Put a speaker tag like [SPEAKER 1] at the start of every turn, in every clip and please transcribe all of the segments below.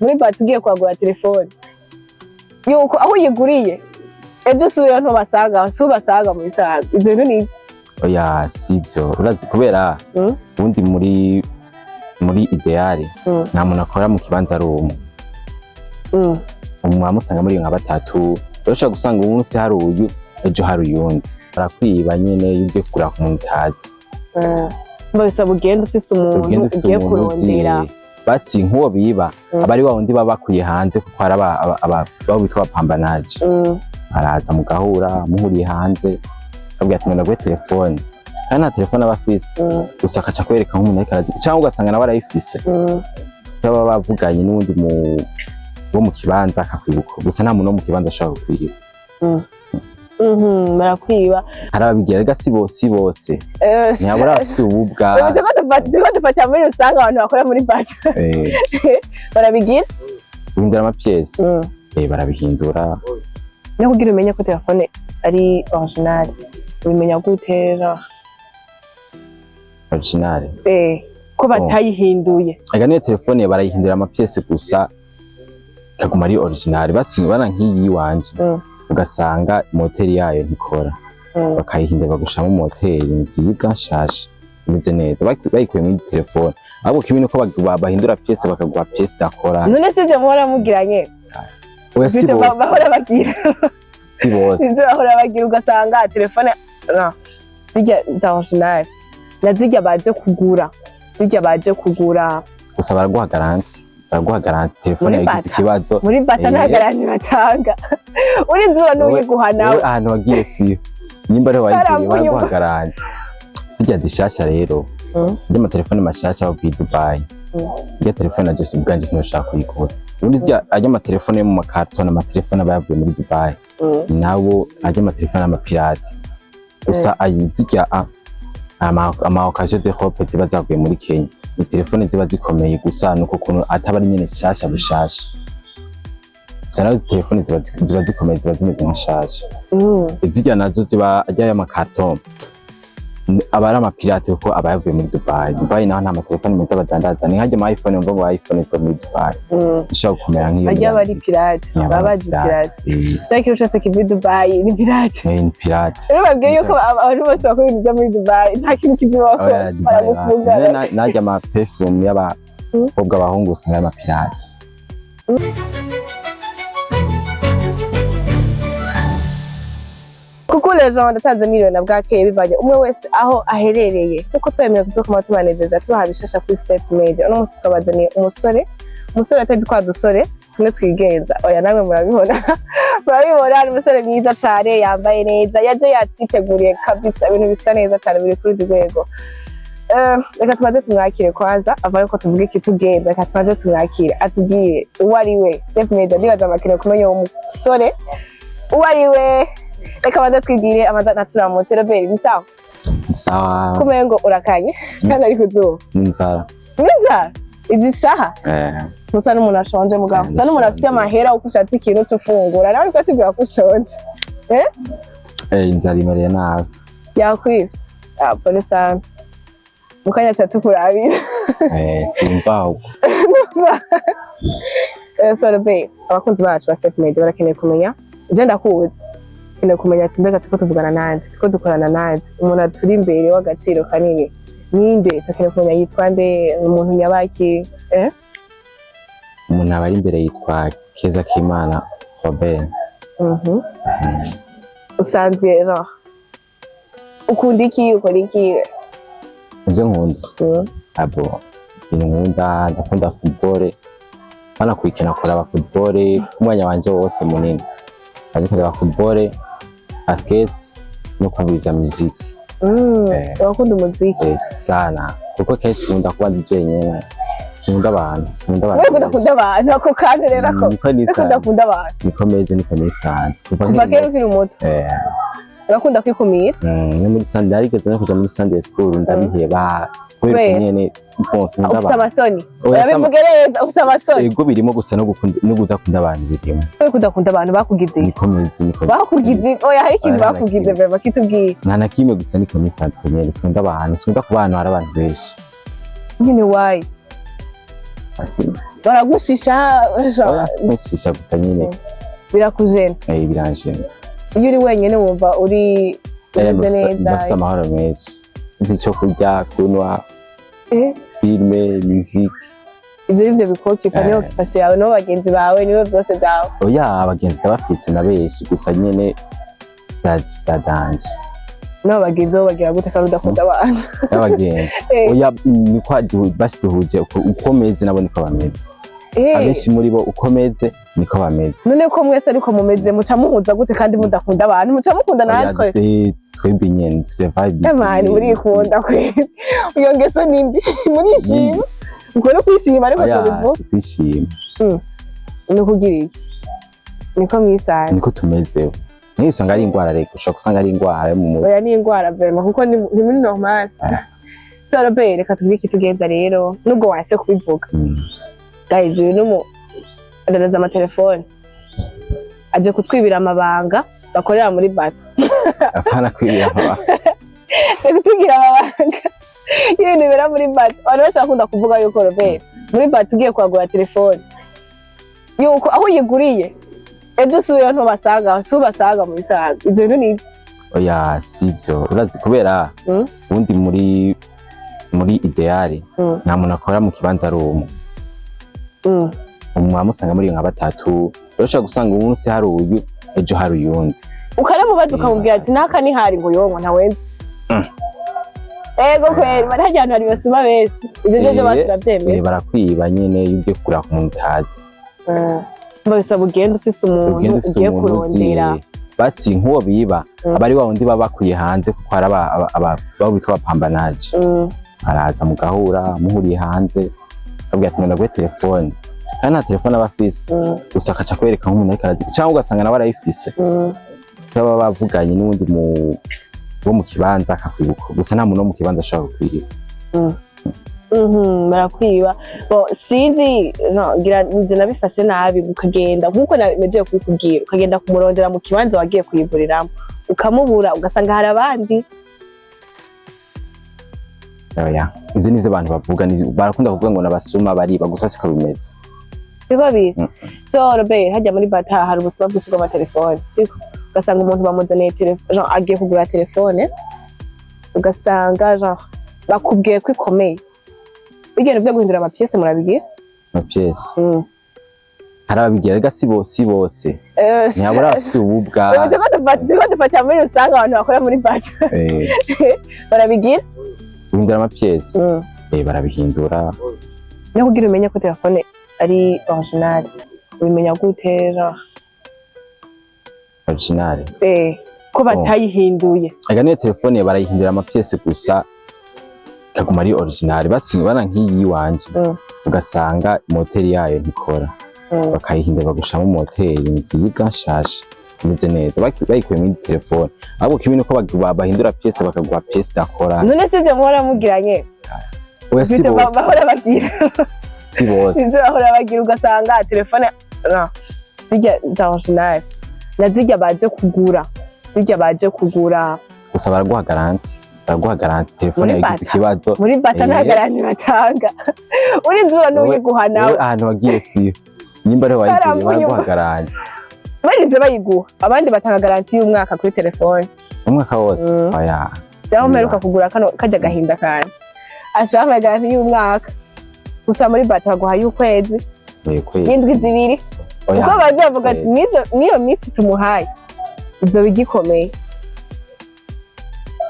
[SPEAKER 1] Muri bati ugiye kuhagura telefone, yuko aho uyiguriye ejo usubira ntubasanga, si ubasanga mu bisanzwe. Ibyo bintu nibyo?
[SPEAKER 2] Oya, sivyo. Urazi kubera ubundi muri idéal nta muntu akora mu kibanza ari umwe. Muba musanga muri nka batatu. Urashobora gusanga umunsi hari uyu, ejo hari uyundi. Barakwiba nyene iyo ugiye kugura ku muntu utazi.
[SPEAKER 1] Bisaba ugenda ufise umuntu
[SPEAKER 2] ugenda ufise
[SPEAKER 1] ugiye
[SPEAKER 2] umuntu uzi.
[SPEAKER 1] kurondera.
[SPEAKER 2] Basi nk'uwo biba aba ari wa wundi baba bakwiye hanze, kuko hari babo bitwa abapambanaje. Araza mugahura, muhuriye hanze, akabwira ati: "Ndaguhe telefone," kandi nta telefone aba afise. Gusa akaca akwereka nk'umuntu ariko arazi, cyangwa ugasanga nawe arayifise. Baba bavuganye n'uwundi mu wo mu kibanza, akakwibuka. Gusa nta muntu wo mu kibanza ashobora kukwiba.
[SPEAKER 1] Barakwiba.
[SPEAKER 2] Hari ababigira, ariko si bose, si bose. Ntihabura abafise ububwa.
[SPEAKER 1] Ubu turiko dufatira muri rusange abantu bakora muri bata barabigira.
[SPEAKER 2] Guhindura ama pièces. Barabihindura.
[SPEAKER 1] No kugira umenye ko telefone ari original, ubimenya gute, genre?
[SPEAKER 2] Original?
[SPEAKER 1] Ko batayihinduye.
[SPEAKER 2] Ega niyo telefone barayihindura ama pièces, gusa ikaguma ari original. Basi bana nk'iyi wanje, ugasanga moteri yayo ntikora, bakayihindura, bagushiramo moteri nziza nshasha imeze neza, bayikuye muri telefone. Ahubwo kimwe nuko bahindura pièce, bakaguha pièce idakora.
[SPEAKER 1] None sivyo muhora mugiranye?
[SPEAKER 2] Oya, si
[SPEAKER 1] Ivyo
[SPEAKER 2] bose.
[SPEAKER 1] bahora bagira.
[SPEAKER 2] Si bose.
[SPEAKER 1] Ivyo bahora bagira, ugasanga telefone no zirya za original na zirya baje kugura, zirya baje kugura.
[SPEAKER 2] Gusa baraguha garantie, baraguha garantie telefone
[SPEAKER 1] Muri
[SPEAKER 2] yawe igize
[SPEAKER 1] Bata.
[SPEAKER 2] ikibazo.
[SPEAKER 1] Muri bata nta garantie batanga, urinze n'uyiguha nawe.
[SPEAKER 2] Wowe ahantu wagiye siyo, nimba ariho wayiguriye,
[SPEAKER 1] Karambuye.
[SPEAKER 2] baraguha garantie. Zirya zishasha rero, ry'amatelefone mashasha bavuye i Dubai, irya telefone na Jesse ubwanje sinashaka kuyigura. Ubundi zirya arya amatelefone yo mu makarton, amatelefone aba yavuye muri Dubai, nabo arya amatelefone y'ama pirate. Gusa ayi zirya ama occasion d'Europe ziba zavuye muri Kenya, ni telefone ziba zikomeye, gusa nuko kuntu ataba ari nyene shasha bushasha. Gusa nazo telefone ziba zikomeye, ziba zimeze nka shasha. Zirya nazo ziba arya y'amakarton aba ari ama pirate, kuko aba yavuye muri Dubai. Dubai naho nta matelefone meza badandaza. Ni nk'arya ama iPhone, ngo iPhone zo muri Dubai zishobora gukomera nk'iyo
[SPEAKER 1] Barya
[SPEAKER 2] muri
[SPEAKER 1] bari
[SPEAKER 2] Amerika.
[SPEAKER 1] pirate.
[SPEAKER 2] Ni
[SPEAKER 1] baba bazi
[SPEAKER 2] pirate.
[SPEAKER 1] Pirate. Cya kintu cyose kiva i Dubai ni pirate.
[SPEAKER 2] Ni pirate.
[SPEAKER 1] Rero babwiye yuko abantu bose bakora ibintu byo muri Dubai nta kintu kizima bakora.
[SPEAKER 2] Oya, Dubai
[SPEAKER 1] baragufunga.
[SPEAKER 2] Narya ama perfume y'abakobwa, abahungu, usanga ari ama pirate.
[SPEAKER 1] Kuko les ndatanze miliyoni na bwakeye, bivanye umwe wese aho aherereye, nkuko twemerewe kuzokoma tubanezeza, tubaha bishasha kuri Step Media. Uno munsi twabazaniye umusore, umusore atari twa dusore tumwe twigenza. Oya, namwe murabibona, murabibona. Ni umusore mwiza cane, yambaye neza, yaje yatwiteguriye kabisa, ibintu bisa neza cane, biri kuri uru rwego. Reka tubanze tumwakire kwanza, ava yuko tuvuga ikitugenda. Reka tubanze tumwakire, atubwire uwo ari we. Step Media ndibaza amakeneye kumenya uwo musore uwo ari we. Reka banze twibwire, amaze naturamutse. Robert, ni sawa?
[SPEAKER 2] Sawa.
[SPEAKER 1] Kumengo urakanye kandi ari kuzuba.
[SPEAKER 2] N'inzara.
[SPEAKER 1] N'inzara izi saha?
[SPEAKER 2] Eh.
[SPEAKER 1] Musa n'umuntu ashonje, mugabo usa n'umuntu afise
[SPEAKER 2] ndashonje.
[SPEAKER 1] Amahera, uko ushatse ikintu uca ufungura, nawe ariko atubwira ko ushonje, eh?
[SPEAKER 2] Inzara imereye nabi.
[SPEAKER 1] Yakwishe. Ah, pole sana, mukanya ca tukurabira.
[SPEAKER 2] Simva uko.
[SPEAKER 1] So Robert, abakunzi bacu ba Step Media barakeneye kumenya, je ndakuzi, keneye kumenya ati mbega turiko tuvugana nande, turiko dukorana nande, umuntu aturi imbere w'agaciro kanini ninde? Tukeneye kumenya yitwa nde, umuntu nyabaki, eh?
[SPEAKER 2] Umuntu aba ari imbere yitwa Keza Kimana Robert.
[SPEAKER 1] Usanzwe genre ukunda iki, ukora iki?
[SPEAKER 2] Ivyo nkunda? Abo ibintu nkunda, ndakunda football, banakurikirana kuraba football umwanya wanje wose munini. Ndakunda kuraba football, basket no kumviriza music.
[SPEAKER 1] Urakunda umuziki?
[SPEAKER 2] Sana, kuko kenshi nkunda kuba ndi jenyene, sinkunda abantu, sinkunda abantu
[SPEAKER 1] Wewe
[SPEAKER 2] benshi.
[SPEAKER 1] udakunda abantu, ako kantu rero ako.
[SPEAKER 2] Niko nisanze.
[SPEAKER 1] Udakunda abantu.
[SPEAKER 2] Niko meze, niko nisanze kuva
[SPEAKER 1] kuva
[SPEAKER 2] nkiri
[SPEAKER 1] kera ukiri muto. Urakunda kwikumira.
[SPEAKER 2] No muri Sunday narigeze no kuja muri Sunday school ndabiheba kubera
[SPEAKER 1] Kubera?
[SPEAKER 2] ukuntu nyene bon sinkunda
[SPEAKER 1] Ufite
[SPEAKER 2] abantu.
[SPEAKER 1] amasoni?
[SPEAKER 2] Oya,
[SPEAKER 1] Urabivuge neza, ufite amasoni?
[SPEAKER 2] Ego, birimo, gusa no gukunda no kudakunda abantu birimo.
[SPEAKER 1] Kubera ko udakunda abantu, bakugize iki?
[SPEAKER 2] Niko meze, niko.
[SPEAKER 1] Bakugize, oya, hari ikintu
[SPEAKER 2] Oya, nta na
[SPEAKER 1] bakugize.
[SPEAKER 2] kimwe.
[SPEAKER 1] Vraiment kitubwiye.
[SPEAKER 2] Nta na kimwe, gusa niko nisanzwe nyene, sinkunda abantu, sinkunda kuba ahantu hari abantu benshi.
[SPEAKER 1] Nyine wayi.
[SPEAKER 2] Asinzi.
[SPEAKER 1] Baragushisha?
[SPEAKER 2] Oya, sinshisha, gusa nyine
[SPEAKER 1] Birakujena?
[SPEAKER 2] Biranjena.
[SPEAKER 1] Iyo uri wenyine wumva uri umeze neza?
[SPEAKER 2] Ndafise amahoro menshi, mfise ico kurya, kunywa, film, music.
[SPEAKER 1] Ivyo nivyo bikokipa? Niyo occupation yawe, nibo bagenzi bawe, nibo byose byawe?
[SPEAKER 2] Oya, abagenzi ndabafise na benshi, gusa nyene vya danger.
[SPEAKER 1] Nabo bagenzi bo bagira gute kandi udakunda abantu?
[SPEAKER 2] N'abagenzi? Oya, niko basi duhuje uko meze, nabo niko bameze. Abenshi muri bo uko meze niko bameze.
[SPEAKER 1] None ko mwese ariko mumeze, muca muhuza gute kandi mudakunda abantu? Muca mukunda?
[SPEAKER 2] Oya,
[SPEAKER 1] natwe
[SPEAKER 2] dufise twebwe nyene dufise vibe.
[SPEAKER 1] Emani, murikunda kweli. Iyo ngeso ni mbi. Murishima, ukore kwishima, ariko
[SPEAKER 2] Oya,
[SPEAKER 1] tubivuga.
[SPEAKER 2] si kwishima.
[SPEAKER 1] Ni ukugira iki? Niko mwisanze?
[SPEAKER 2] Niko tumezeho. Nk'iyo usanga ari ingwara, reka, ushobora gusanga ari ingwara yo mu mutwe.
[SPEAKER 1] Oya, ni ingwara vraiment, kuko ni muri normal. So Robert, reka tugire ikitugenza rero, nubwo wase kubivuga. Guys, uyu numu adandaza amatelefone, aje kutwibira amabanga bakorera muri Bata.
[SPEAKER 2] Apana kwibira amabanga.
[SPEAKER 1] Aje kutubwira amabanga y'ibintu bibera muri Bata. Abantu benshi bakunda kuvuga yuko Robert, muri Bata ugiye kuhagura telefone, yuko aho uyiguriye ejo usubirayo ntubasanga, si ubasanga mu bisanzwe. Ibyo bintu ni ibyo?
[SPEAKER 2] Oya, sivyo. Urazi kubera ubundi muri idéal nta muntu akora mu kibanza ari umwe. Muba musanga muri nka batatu. Urashobora gusanga umunsi hari uyu, ejo hari uyundi.
[SPEAKER 1] Ukanamubaza, ukamubwira ati naka nihari, ngo yongo ntawenze. Ego kweri, bari harya hantu hari basuma benshi, ibyo byo basi urabyemera?
[SPEAKER 2] Barakwiba nyene iyo ugiye kugura ku muntu utazi.
[SPEAKER 1] Babisaba ugenda ufise umuntu
[SPEAKER 2] Ugenda ufise
[SPEAKER 1] ugiye
[SPEAKER 2] umuntu uzi.
[SPEAKER 1] kurondera.
[SPEAKER 2] Basi nk'uwo biba aba ari wa wundi baba bakwiye hanze, kuko hari abo bitwa abapambanaje. Araza mugahura, muhuriye hanze, akabwira ati ngo ndaguhe telefone, kandi nta telefone aba afise. Gusa akaca akwereka nk'umuntu ariko arazi, cyangwa ugasanga nawe arayifise. Baba bavuganye n'uwundi mu wo mu kibanza akakwibuka. Gusa nta muntu wo mu kibanza ashobora kukwiba.
[SPEAKER 1] Barakwiba. Bon, sinzi, genre, ngira nivyo nabifashe nabi. Ukagenda nkuko namejeje kubikubwira, ukagenda kumurondera mu kibanza wagiye kuyiguriramo, ukamubura, ugasanga hari abandi.
[SPEAKER 2] Oya, ivyo nivyo abantu bavuga, barakunda kuvuga ngo nabasuma bariba, gusa siko bimeze.
[SPEAKER 1] Siko biri?
[SPEAKER 2] Mm.
[SPEAKER 1] So Robert, hajya muri Bata hari ubusuma bwinshi bw'amatelefone, siko? Ugasanga umuntu bamuzaniye telefone, genre agiye kugura telefone, ugasanga genre bakubwiye ko ikomeye. Bigenda byo guhindura amapièces, murabigira?
[SPEAKER 2] Amapièces?
[SPEAKER 1] Mm.
[SPEAKER 2] Hari ababigira, rega si bose, si bose. Ntihabura abafise ububwa.
[SPEAKER 1] Turiko dufatira muri rusange abantu bakora muri Bata. Barabigira?
[SPEAKER 2] Guhindura amapièces?
[SPEAKER 1] Mm.
[SPEAKER 2] Barabihindura.
[SPEAKER 1] No kugira umenye ko telefone ari original, ubimenya gute, genre?
[SPEAKER 2] Original?
[SPEAKER 1] Ko batayihinduye.
[SPEAKER 2] Ega niyo telefone barayihindura amapièces, gusa ikaguma ari original. Basi bana nk'iyi iwanje, ugasanga moteri yayo ntikora, bakayihindura bagushiramo moteri nziza nshasha imeze neza, bayikuye mu yindi telefone. Ahubwo kibi nuko bahindura pièce, bakaguha pièce idakora.
[SPEAKER 1] None si ivyo muhora mugiranye?
[SPEAKER 2] Oya, si
[SPEAKER 1] Ivyo
[SPEAKER 2] bose.
[SPEAKER 1] bahora bagira.
[SPEAKER 2] Si bose.
[SPEAKER 1] Ivyo bahora bagira, ugasanga telefone no, zirya za original na zirya baje kugura, zirya baje kugura.
[SPEAKER 2] Gusa baraguha garantie, baraguha garantie telefone
[SPEAKER 1] Muri
[SPEAKER 2] yawe igize
[SPEAKER 1] Bata.
[SPEAKER 2] ikibazo.
[SPEAKER 1] Muri Bata nta garantie batanga, urinze ura n'uyiguha nawe.
[SPEAKER 2] Wowe ahantu wagiye siyo, nimba ariho wayiguriye,
[SPEAKER 1] Barambuye.
[SPEAKER 2] baraguha garantie.
[SPEAKER 1] Barinze bayiguha, abandi batanga garantie y'umwaka kuri telefone.
[SPEAKER 2] Umwaka wose?
[SPEAKER 1] Mm.
[SPEAKER 2] Oya.
[SPEAKER 1] Cyangwa mperuka kugura kano kajya gahinda kanje, ashobora bampaye garantie y'umwaka. Gusa muri Bata baguha y'ukwezi,
[SPEAKER 2] kwezi.
[SPEAKER 1] y'indwi 2.
[SPEAKER 2] Oya.
[SPEAKER 1] Kuko baza bavuga ati
[SPEAKER 2] Kwezi.
[SPEAKER 1] Mw'iyo minsi tumuhaye izo bigikomeye."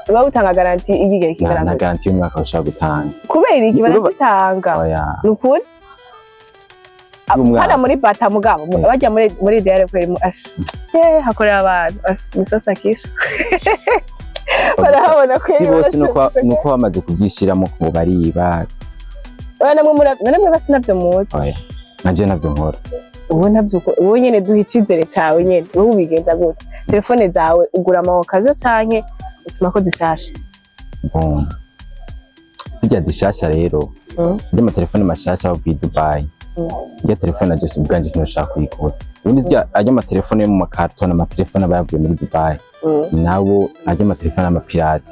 [SPEAKER 1] Uba utanga garantie y'igihe
[SPEAKER 2] Nta
[SPEAKER 1] kingana
[SPEAKER 2] nta
[SPEAKER 1] gute?
[SPEAKER 2] garantie y'umwaka bashobora gutanga.
[SPEAKER 1] Kubera iki? Barazitanga.
[SPEAKER 2] Oya.
[SPEAKER 1] Ni ukuri.
[SPEAKER 2] Y'umwaka.
[SPEAKER 1] Hano muri Bata mugabo bajya muri idéal kweri ash je hakorera abantu ash ni sasa kisha barahabona kweri.
[SPEAKER 2] Si bose, nuko
[SPEAKER 1] Bose.
[SPEAKER 2] nuko bamaze kubyishiramo ngo bariba.
[SPEAKER 1] Oya, namwe namwe basi navyo muzi.
[SPEAKER 2] Oya, nanje navyo nkora.
[SPEAKER 1] Ubu navyo ubu nyene duha icizere cawe nyene. Wowe ubigenza gute? Telefone zawe ugura ama occasion canke utuma ko zishasha?
[SPEAKER 2] Bon, zirya zishasha rero, ry'amatelefone mashasha bavuye i Dubai, rya telefone na Jesse ubwanje sinashaka kuyigura. Ubundi zirya arya amatelefone yo mu makarton, amatelefone aba yavuye muri Dubai, nabo arya amatelefone y'amapirate.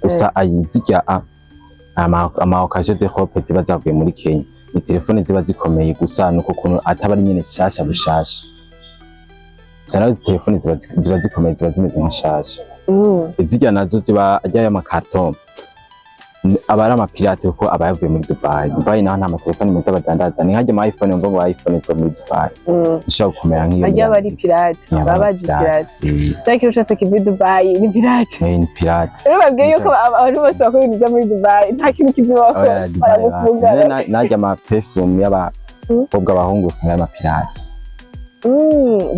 [SPEAKER 2] Gusa ayi zirya ama occasion d'Europe ziba zavuye muri Kenya, Ni telefone ziba zikomeye, gusa nuko kuntu ataba ari nyene shasha bushasha. Gusa nazo telefone ziba zikomeye, ziba zimeze nka shasha. Zirya nazo ziba ajya y'amakarton aba ari amapirate, kuko aba yavuye muri Dubai. Dubai naho nta matelefone meza badandaza. Ni nkajya ama iPhone, ngo iPhone zo muri Dubai zishobora gukomera nk'iyo.
[SPEAKER 1] Ajya aba ari pirate, baba bazi pirate. Cya kintu cyose kiva i Dubai ni pirate.
[SPEAKER 2] Ni pirate.
[SPEAKER 1] Rero babwiye yuko abantu bose bakora ibintu byo muri Dubai nta kintu kizima bakora.
[SPEAKER 2] Oya, Dubai
[SPEAKER 1] baragufunga.
[SPEAKER 2] Najya ama perfume y'abakobwa, abahungu, usanga ari amapirate.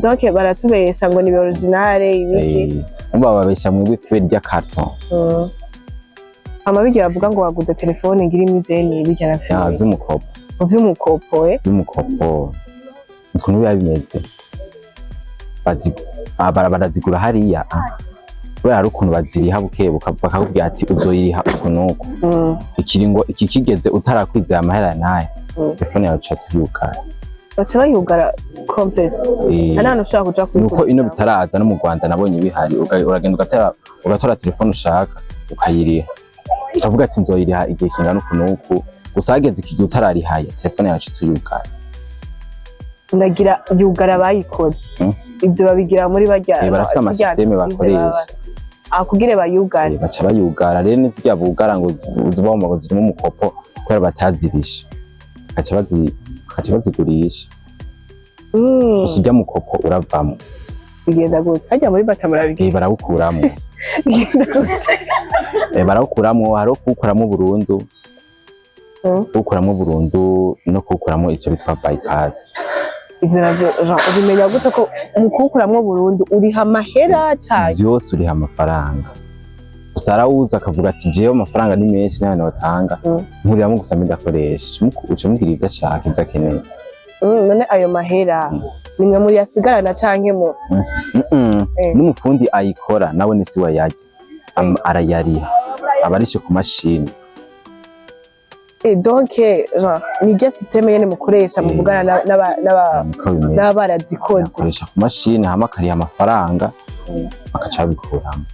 [SPEAKER 1] Donc baratubesha ngo ni originale ibiki.
[SPEAKER 2] Umva, babesha mwebwe kubera irya carton.
[SPEAKER 1] Hama bijya bavuga ngo waguze telefone ngo irimo ideni, bijya navyo
[SPEAKER 2] Ah, vy'umukopo.
[SPEAKER 1] Mu vy'umukopo, eh.
[SPEAKER 2] Vy'umukopo, ukuntu biba bimeze, barazigura hariya, kubera hari ukuntu baziriha bukebuka, bakakubwira ati uzoyiriha uku n'uku. Ikiringo iki kigeze utarakwizera amahera nayo, telefone yawe uca tuyugara.
[SPEAKER 1] Baca bayugara complète. Nta n'ahantu ushobora kuja
[SPEAKER 2] Nuko ino
[SPEAKER 1] kuyigurisha.
[SPEAKER 2] bitaraza. No mu Rwanda nabonye bihari. Uragenda ugatora telefone ushaka, ukayiriha, ukavuga ati nzoyiriha igihe kingana uku n'uku. Gusa hageze iki gihe utararihaye, telefone yawe uca tuyugara.
[SPEAKER 1] Ndagira yugara bayikoze. Ivyo babigira muri barya.
[SPEAKER 2] Barafise
[SPEAKER 1] zirya
[SPEAKER 2] amasystème bakoresha.
[SPEAKER 1] Ah, kugira bayugare.
[SPEAKER 2] Baca bayugara. Rero nizirya bugara ngo uzubahomba ngo zirimo umukopo, kubera batazirisha, bakaca bazigurisha. Gusa urya mukopo uravamo.
[SPEAKER 1] Bigenda gute harya muri bata murabigira?
[SPEAKER 2] Barawukuramo.
[SPEAKER 1] Bigenda gute?
[SPEAKER 2] Barawukuramo. Hariho kuwukuramo burundu, kuwukuramo burundu no kuwukuramo icyo bitwa bypass.
[SPEAKER 1] Ivyo navyo, Jean, ubimenya gute ko mu kuwukuramwo burundu uriha amahera cane?
[SPEAKER 2] Vyose uriha amafaranga. Gusa arawuza akavuga ati jewe amafaranga ni menshi nayo notanga, nkuriramo gusa mbe ndakoresha. Uca umubwira ivyo ashaka, ivyo akeneye.
[SPEAKER 1] None ayo mahera nimwe muyasigarana canke mu
[SPEAKER 2] N'umufundi ayikora nawe ni siwe ayarya. Arayariha, aba arishe ku mashini.
[SPEAKER 1] Donc Jean, ni rya système nyene mukoresha, muvugana
[SPEAKER 2] Niko bimeze.
[SPEAKER 1] n'abarazikoze?
[SPEAKER 2] Akoresha ku mashini, hama akariha amafaranga, bakaca babikuramo.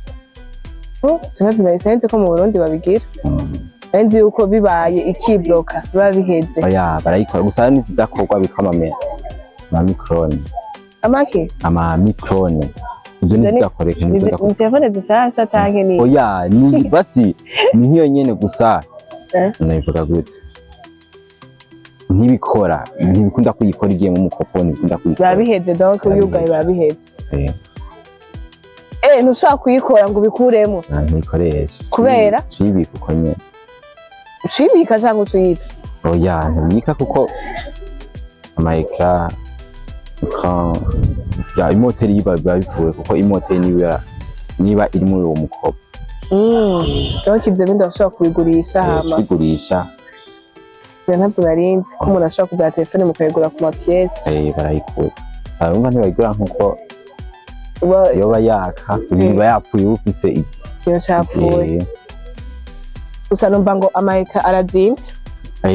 [SPEAKER 1] Sinavyo nari sinzi ko mu Burundi babigira. Nari nzi yuko bibaye ikibloka biba biheze.
[SPEAKER 2] Oya, barayikora. Gusa hari n'izidakorwa bitwa amamikrone.
[SPEAKER 1] Amaki?
[SPEAKER 2] Amamikrone, izo nizidakoreka.
[SPEAKER 1] Ni telefone zishasha canke ni
[SPEAKER 2] Oya, ni basi ni nk'iyo nyene gusa. Nabivuga gute? Ntibikora, ntibikunda kuyikora igiye mu mukopo, ntibikunda
[SPEAKER 1] Biba
[SPEAKER 2] kuyikora.
[SPEAKER 1] biheze, donc
[SPEAKER 2] Biba
[SPEAKER 1] uyugaye
[SPEAKER 2] biheze.
[SPEAKER 1] biba biheze.
[SPEAKER 2] Eh.
[SPEAKER 1] Ntushobora kuyikora ngo ubikuremo?
[SPEAKER 2] Ntikoresha.
[SPEAKER 1] Kubera?
[SPEAKER 2] Tuyibika uko nyene.
[SPEAKER 1] Ucibika canke ucuyita?
[SPEAKER 2] Oya, ntibika, kuko ama écran bya imoteri biba bivuye, kuko imoteri niba iri muri uwo mukopo.
[SPEAKER 1] Donc ivyo bindi bashobora kubigurisha hama?
[SPEAKER 2] Tubigurisha.
[SPEAKER 1] Ivyo ntavyo narinzi ko umuntu ashobora kuzana telefone mukayigura ku mapièces.
[SPEAKER 2] Barayigura. Saba urumva ntibayigura nkuko
[SPEAKER 1] Uba
[SPEAKER 2] yoba yaka, biba yapfuye, uba ufise
[SPEAKER 1] ikintu capfuye. Gusa numva ngo ama écran arazimvye.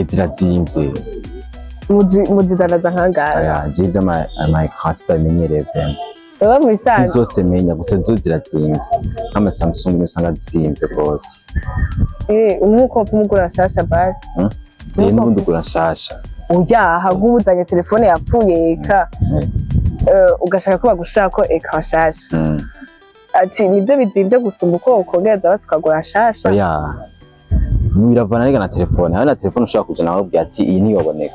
[SPEAKER 2] Zirazimvye.
[SPEAKER 1] Muzidandaza nkangahe?
[SPEAKER 2] Aya, je ivy'ama ama écran sitabimenyereye vraiment.
[SPEAKER 1] Wewe mu
[SPEAKER 2] Si
[SPEAKER 1] bisanzwe
[SPEAKER 2] zose menya, gusa zo zirazimvye, nk'ama Samsung niyo usanga zizimvye rwose.
[SPEAKER 1] Nkuko umugura nshasha basi?
[SPEAKER 2] N'ubundi ugura nshasha.
[SPEAKER 1] Uyaha nk'ubuzanye telefone yapfuye eka, ugashaka ko bagushaka ko écran nshasha, ati nivyo bizimvye gusumba uko ukongereza basi ukagura nshasha?
[SPEAKER 2] Oya, biravana rega na telefone. Hari na telefone ushobora kuja nawe ubwira ati iyi ntiyoboneka.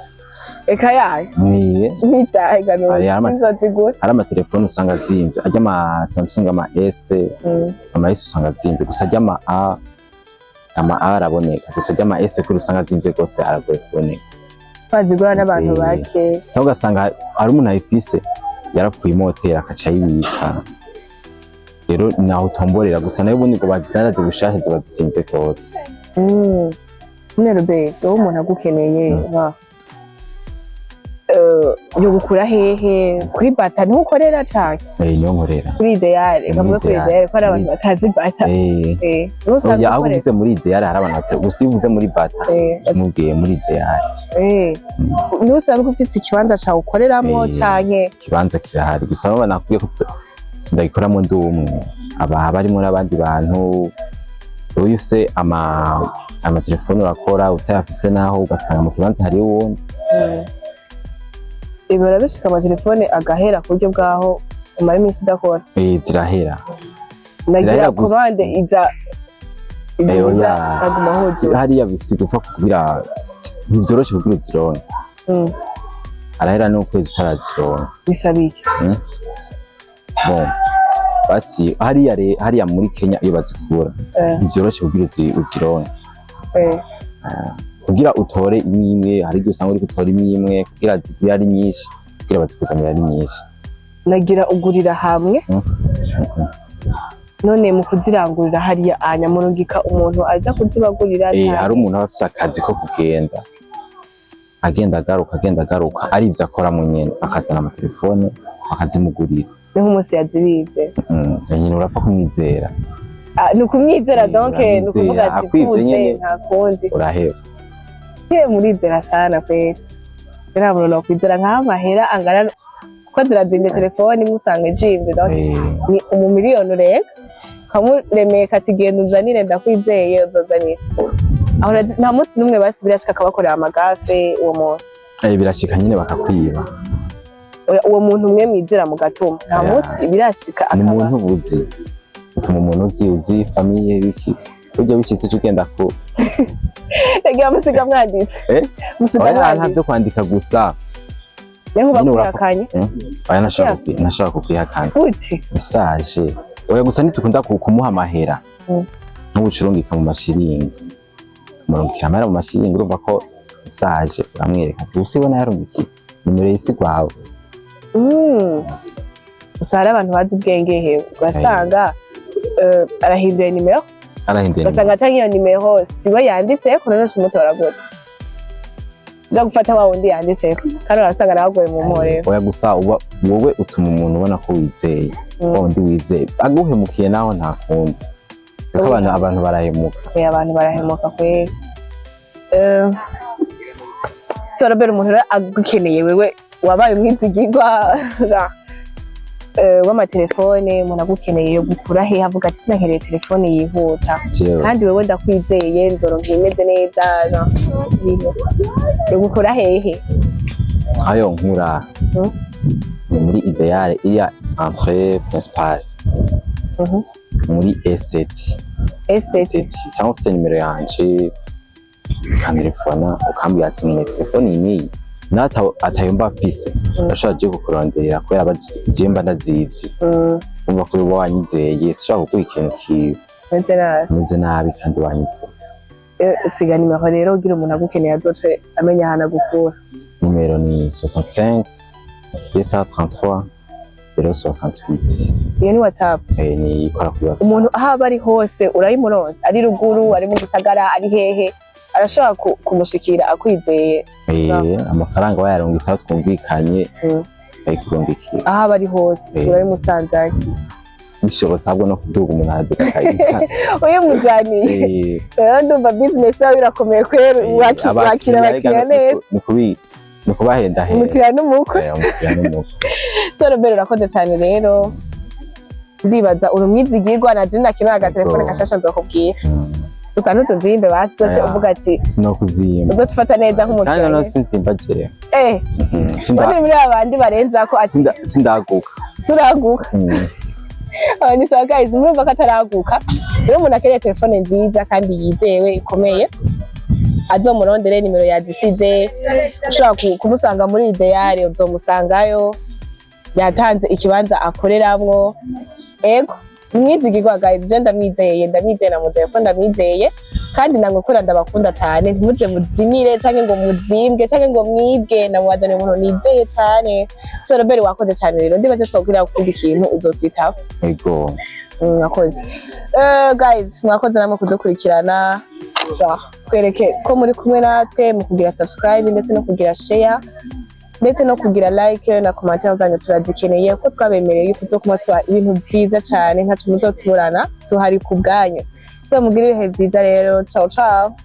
[SPEAKER 1] Eka yayo
[SPEAKER 2] Niye.
[SPEAKER 1] ntitahe.
[SPEAKER 2] Hari
[SPEAKER 1] Sinzozigura.
[SPEAKER 2] Hari amatelefone usanga azimvye, ajya ama Samsung, ama S, ama S usanga azimvye. Gusa ajya ama A, ama A araboneka. Gusa ajya ama S kuri usanga azimvye rwose, aragoye kuboneka.
[SPEAKER 1] Bazigura n'abantu bake.
[SPEAKER 2] Cyangwa ugasanga hari umuntu ayifise yarapfuye imoteri, akaca ayibika. Rero naho utomborera. Gusa nayo ubundi ngo bazidandaze bushasha ziba zizimvye rwose.
[SPEAKER 1] None Robert, wowe umuntu agukeneye nka yogukura hehe? Kuri Bata niho ukorera canke?
[SPEAKER 2] Niyo nkorera.
[SPEAKER 1] Kuri Ideal?
[SPEAKER 2] Muri
[SPEAKER 1] Kavuga kuri
[SPEAKER 2] Ideal.
[SPEAKER 1] Ideal ko hari abantu batazi Bata. Niho usanzwe
[SPEAKER 2] Oya, aho
[SPEAKER 1] ukorera?
[SPEAKER 2] uvuze muri Ideal hari abantu batazi. Gusa iyo uvuze muri Bata, umubwiye muri Ideal.
[SPEAKER 1] Niho usanzwe ufise ikibanza cawe ukoreramwo canke?
[SPEAKER 2] Ikibanza kirahari, gusa urabona nakubwiye ko sindagikoramo ndi umwe, aba haba harimwo n'abandi bantu. Iyo ufise amatelefone urakora, utayafise naho ugasanga mu kibanza hariyo uwundi.
[SPEAKER 1] Ibara bishika amatelefone agahera ku buryo bwaho umara iminsi udakora?
[SPEAKER 2] Eh, zirahera.
[SPEAKER 1] Nagira
[SPEAKER 2] Zirahera gusa.
[SPEAKER 1] Komande iza
[SPEAKER 2] Eh,
[SPEAKER 1] iza
[SPEAKER 2] oya.
[SPEAKER 1] aguma huzuye.
[SPEAKER 2] Hariya bisigufa kugira ntivyoroshe kugira uzironke. Arahera n'ukwezi utarazironka.
[SPEAKER 1] Bisaba iki?
[SPEAKER 2] Bon, basi hariya hariya muri Kenya iyo bazikura ntivyoroshe kugira uzironke. Kugira utore imwe imwe, hari igihe usanga uriko utora imwe imwe kugira zigwire ari nyinshi, kugira bazikuzanira ari nyinshi.
[SPEAKER 1] Nagira ugurira hamwe? None mu kuzirangurira hariya anya murungika umuntu aza kuzibagurira?
[SPEAKER 2] Eh,
[SPEAKER 1] Canke?
[SPEAKER 2] hari umuntu aba afise akazi ko kugenda agenda agaruka, agenda agaruka, ari ivyo akoramo nyene, akazana amatelefone akazimugurira.
[SPEAKER 1] Ni nk'umunsi yazibivye?
[SPEAKER 2] Nyene urapfa kumwizera.
[SPEAKER 1] Ah, ni ukumwizera.
[SPEAKER 2] Eh,
[SPEAKER 1] Donc ni
[SPEAKER 2] uramwizera.
[SPEAKER 1] ukuvuga ati
[SPEAKER 2] Akwivye
[SPEAKER 1] tuze
[SPEAKER 2] nyene.
[SPEAKER 1] nta kundi.
[SPEAKER 2] Uraheba.
[SPEAKER 1] Ye, murizera sana kweli. Nta muntu nokwizera nk'aho amahera angana kuko zirazimvye telefone imwe usanga izimvye, donc ni umumiliyoni urenga ukamuremeka ati genda uzanire, ndakwizeye uzozanire. Aho nta munsi n'umwe basi birashika akabakorera amagafe uwo muntu?
[SPEAKER 2] Eh, birashika nyene bakakwiba.
[SPEAKER 1] Oya, uwo muntu umwe mwizera mu gatuma nta
[SPEAKER 2] Oya.
[SPEAKER 1] munsi birashika
[SPEAKER 2] Ni
[SPEAKER 1] akaba
[SPEAKER 2] umuntu uzi, utuma umuntu uzi famille biki, burya bishitse uca ugenda ku
[SPEAKER 1] Yagira musiga mwanditse?
[SPEAKER 2] Eh?
[SPEAKER 1] Musiga
[SPEAKER 2] Oya, nta
[SPEAKER 1] mwanditse?
[SPEAKER 2] vyo kwandika gusa.
[SPEAKER 1] Niyo nkuba
[SPEAKER 2] Nyene urapfa-
[SPEAKER 1] kwihakanye?
[SPEAKER 2] Eh? Oya, nashaka kukwihakana.
[SPEAKER 1] Gute?
[SPEAKER 2] Message, oya, gusa ntitukunda kumuha amahera. Nk'ubucurungika mu mashiringi, kumurungikira amahera mu mashiringi, urumva ko message uramwereka ati usi ibona yarungikiye nimero y'isi rwawe.
[SPEAKER 1] Gusa hari abantu bazi ubwenge hewe, ugasanga arahinduye nimero.
[SPEAKER 2] Arahinduye.
[SPEAKER 1] Ugasanga canke iyo nimero siwe yanditseko, none umutora gute? Uja gufata wa wundi yanditseko kandi urasanga nawe agoye mu mporero.
[SPEAKER 2] Oya, gusa uba wowe utuma umuntu ubona ko wizeye. Wa wundi wizeye aguhemukiye naho ntakumva, kuko abantu barahemuka.
[SPEAKER 1] Eh, abantu barahemuka kweri. So Robert, umuntu rero agukeneye, wewe wabaye umwizigirwa ra w'amatelefone, umuntu agukeneye yo gukura hehe avuga ati nakeneye telefone yihuta?
[SPEAKER 2] Jewe?
[SPEAKER 1] Kandi wewe ndakwizeye, nzoronka imeze neza ra, yo gukura hehe?
[SPEAKER 2] Ayo nkura ni muri Idéal, iriya entrée principale, muri E7.
[SPEAKER 1] E7.
[SPEAKER 2] E7, cyangwa ufise nimero yanje ukantelefona ukambwira ati nkeneye telefone iyi n'iyi, nata atayo mba mfise, ndashobora je kukuronderera kubera je mba ndazizi. Umva ko uba wanyizeye, sinshobora kuguha ikintu
[SPEAKER 1] Meze nabi.
[SPEAKER 2] kimeze nabi kandi wanyizeye.
[SPEAKER 1] Siga nimero rero ugira umuntu agukeneye azoce amenya ahantu agukura.
[SPEAKER 2] Nimero ni 65 233 068.
[SPEAKER 1] Iyo ni WhatsApp?
[SPEAKER 2] Eh, ni ikora kuri WhatsApp.
[SPEAKER 1] Umuntu aho aba ari hose urayimuronsa, ari ruguru, ari mu gisagara, ari hehe, arashobora kumushikira akwizeye?
[SPEAKER 2] Eh, amafaranga wayarungitse aho twumvikanye, ayikurungikira.
[SPEAKER 1] Aho aba ari hose? Urayimusanzayo?
[SPEAKER 2] Bishobotse ahubwo no kuduga umuntu araduga akayizana.
[SPEAKER 1] Uyimujaniye?
[SPEAKER 2] Eh.
[SPEAKER 1] Rero ndumva business yawe irakomeye kweri. Wakira abakiriya neza.
[SPEAKER 2] Ni kubahendahenda.
[SPEAKER 1] Umukiriya n'umukwe.
[SPEAKER 2] Eh, umukiriya n'umukwe.
[SPEAKER 1] So Robert, urakoze cyane rero, ndibaza uri umwizigirwa na je ndakenera agatelefone gashasha nzokubwira. Gusa ntutuzimbe basi, uzoce uvuga ati
[SPEAKER 2] Sinokuzimba.
[SPEAKER 1] uzocufata neza
[SPEAKER 2] Kandi
[SPEAKER 1] nk'umukiriya.
[SPEAKER 2] noneho sinzimba jewe.
[SPEAKER 1] Ubundi muri babandi barenzako ati
[SPEAKER 2] Sindaguka.
[SPEAKER 1] Turaguka. Aba ni sawa guys, murumva ko ataraguka. Rero umuntu akeneye telefone nziza kandi yizewe ikomeye azomurondere, nimero yazisize, ushobora kumusanga muri Idéal, uzomusangayo, yatanze ikibanza akoreramwo. Ego, mwizigirwa guys, je ndamwizeye, ndamwizeye, namuzeye ko ndamwizeye kandi namwe kora ndabakunda cyane. Ntimuze muzimire canke ngo muzimbwe canke ngo mwibwe, namubazaniye umuntu nizeye cyane. So Robert, wakoze cyane rero, ndibaze twabwira gukunda ikintu uzotwitaho.
[SPEAKER 2] Ego.
[SPEAKER 1] Mwakoze. Guys, mwakoze namwe kudukurikirana. Twereke ko muri kumwe natwe mu kugira subscribe ndetse no kugira share ndetse no kugira like na commentaire zanyu turazikeneye, ko twabemereye yuko tuzokuma tuba ibintu byiza cyane, ntaco muzotuburana, tuhari ku bwanyu. So mugire ibihe byiza rero, ciao ciao.